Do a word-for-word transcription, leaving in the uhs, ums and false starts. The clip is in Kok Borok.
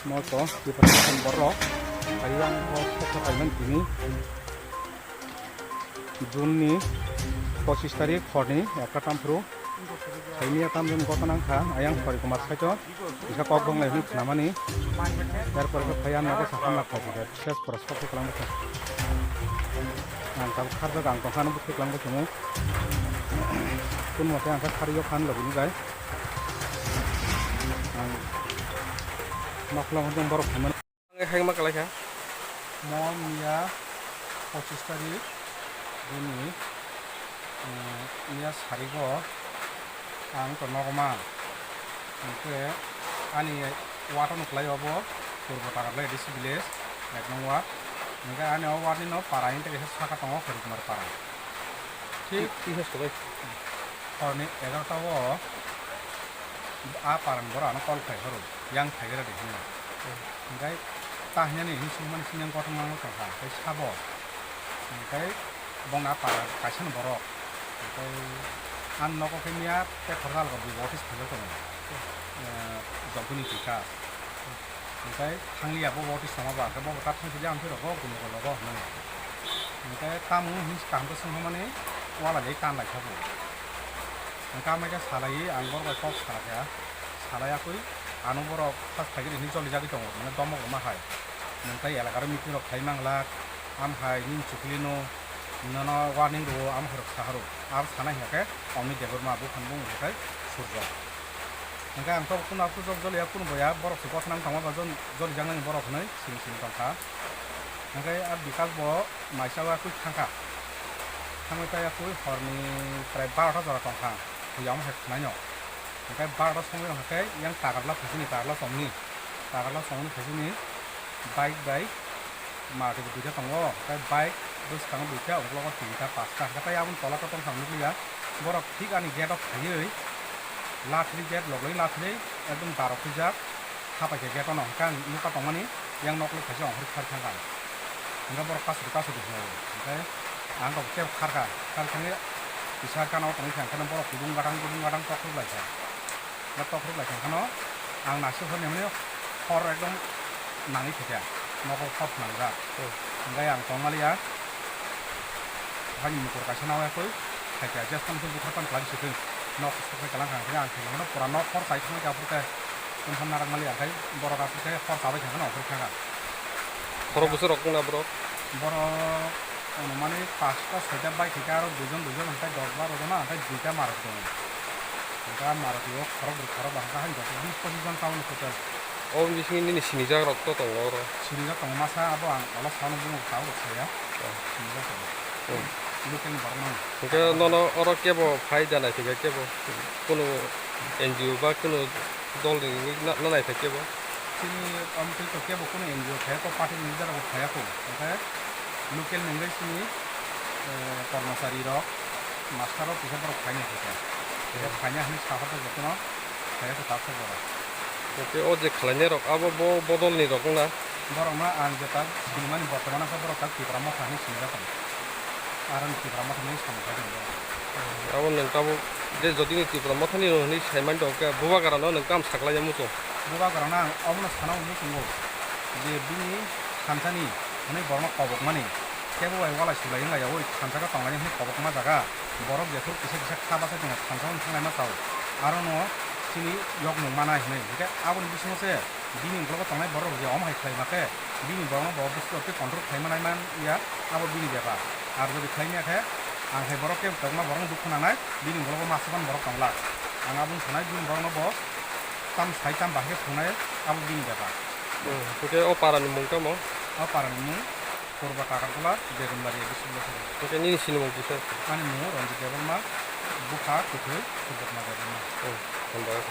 Moto, Tiprasa borok, ayang o sokha paiman tini. June ni pochis tarik horni ekta tamphru. Haini ekta tamjani gotona wngkha, ayang Sori Kumar saito, isa kok bwnglai hwnwi khnamani. Yarpore khe phai ang nogo sa hamlak phai khe ses pora sok kwlangma khe. Ang tabuk kharjak ang tongkha, ano bwswk kwlangma chwngo. Kun mote ang khe kharwi o phan logi nw bai. Ang nokla hwnjeng borok phaimani. Ang hai ma kalai kha. Mo miya pochis tarik bini, eh, miya sarigo ang to nogma. Hingke ani ward no kwlai obo Purbo Takarla A D C village, ek nong ward. Hingke ani o ward ni no para hingke kaisa saka tongo Hori Kumar para. Thik. Twi haste bai. Horni egarota o a parani borok ano call khai horo, yang phaigra de hinwi. Hingkai ta hinani hini sungmani sini yang kothoma wng tongkha, tei sabo. Hingkai bongni a para kaisa ni borok. Hingkai ang nogo khe miya tei khoroksa alga bui office phaiwi tongo. Eh, Jobuni twi kha. Hingkai thangliya bo office tongma ba, khe bo ta thangsi jang phiro go gundogol logo hinwi. Hingkai tamo hinwi kaham khe sungkhamani wala le tan lai kha bo. Hingke amai khe salai, ang borok bai kok salai kha, salai akui ano borok first phaikhe hinwi choli jagwi tongo, mane domok rwma hai. Nwng tei elakaro meeting rok khai manglak, am hai nini chukli no, nono warning rwo, am hai rok sa rwo. Abo sana hinkhe Omni Debbarma buphang bung hinkhe surjak. Hingke ang tok kunu aphuljak joliya kunu boya borok se gothanang tongma ba jol-, jolijaknani borok hinwi sini sini tongkha. Hingke a Bikas bo maisa o akui thangkha. Thangwi tai akui horni prai barota jora tongkha. Huya omo hai khwnaino. Hingke barota somoi rok hingke yang Takarla phaisini, Takarla chomni. Takarla chomni phaisini bike bai Maruti bo duita tongo. Tei bike bwskango duita, uklogo tinta, pasta. Hingke tai aboni tola kotor wngkha nukliya. Borok thik ani gate o phaiwi lathri gate logwi lathri ekdom darok khuijak. Hapai khe gate o no hwnkhe ang nukha tongmani yang nok le kaisa ongkhorwi kharwi thangkha. Hwnkhe borok kasuri kasuri hwnwi hwnkhe ang rok kebo kharkha, kharwi thangwi kisa gana o tongwi kha hwnkhe borok kudung gadang kudung gadang tok rwk lai kha. Hwnkhe tok rwk lai kha hwnkhe no ang naisik hor ni hwnwi hor ekdom nangwi khaikha nogo hor swnamjak. Hwnkhe ang tongmaliya. Hani mukur kaisa nawi akui, khaikha, just tamo khe buthar pan kwlai se khe, nok sokhe kalang kha, ang khe, ang khe, pura nok hor chai thangwi kha, aphuru khe, tongtham narak mali, ang khai borok aphuru khe hor chabai thangkha, aphuru khe kha. Khorok bwswk rok wngna borok? Borok, ano, mani, pasta, soita bike khe aro duijon, duijon, ang khai dos baro jona, ang khai duita marok tongo. Ang khai marok yo khorok bwrwi, khorok ba, ang khai hani dos, bis pochis jon tabuk total. O bisingni nini sinijak rok to tongo oro? Sinijak tongo masa, abo ang olo sano bumung tabuk saya. Oh. Sinijak tongo. Hmm. Local ni borok no. Hingke nono oro kebo phai da naithokya kebo? Kunu N G O ba kunu dol ni na, na naithok kebo? Chini omtwi to kebo kunu N G O phaiya ko, party ni leader rok phaiya ko. Hingke local ni hingke chini, eh, kormochari rok, master rok kisa borok phai naithokya. Kisa phai na hinwi saha to jotono. Kaya khe tak khe borok. Hwnkhe o je khlainai rok abo bo bodol ni rok wngna? Borok no ang je tak sinimani bortoman khe borok tak Tipra Motha hinwi sinijak tongo. Aro ni Tipra Motha hinwi samung khai tongo borok. Abo nwng tabuk je jodi ni Tipra Motha ni hinwi sai mani tong khe Bubagra no nwng kam saklai ya muchung? Bubagra no ang obono sana muchungo je bini thansa ni hinwi borok no kobok mani. Kebo bai walai sulai wng lai ya, oi thansa khe tonglai nini kobokma jaga. Borok jephuru kisa kisa kha bachai tongo, thansa wng thanglai ma chao. Aro no chini yok mung mana hinwi. Hingkhe aboni bisingo se bini ukologo tongnai borok rok je omo hai khlai ma khe, bini borok no bo bwswk tei control khlai manai man ya, abo bini bepar. Ar jodi khlai manya khe, ang hai borok kebo tongma borok no dukhu nangnai, bini ukologo masa ban borok tong glak. Ang aboni sanai bini borok no bo tam sai tam bahai khe thungnai, abo bini bepar. Hmm, hingkhe o para ni mung tamo? O para ni mung Purba Takartola, Begunbaria, Biswanathpur. Hingke nini sinimung kisa? Ani mung Ranjit Debbarma, bupha kwthwi Surbotma Debbarma. Oh, hambai.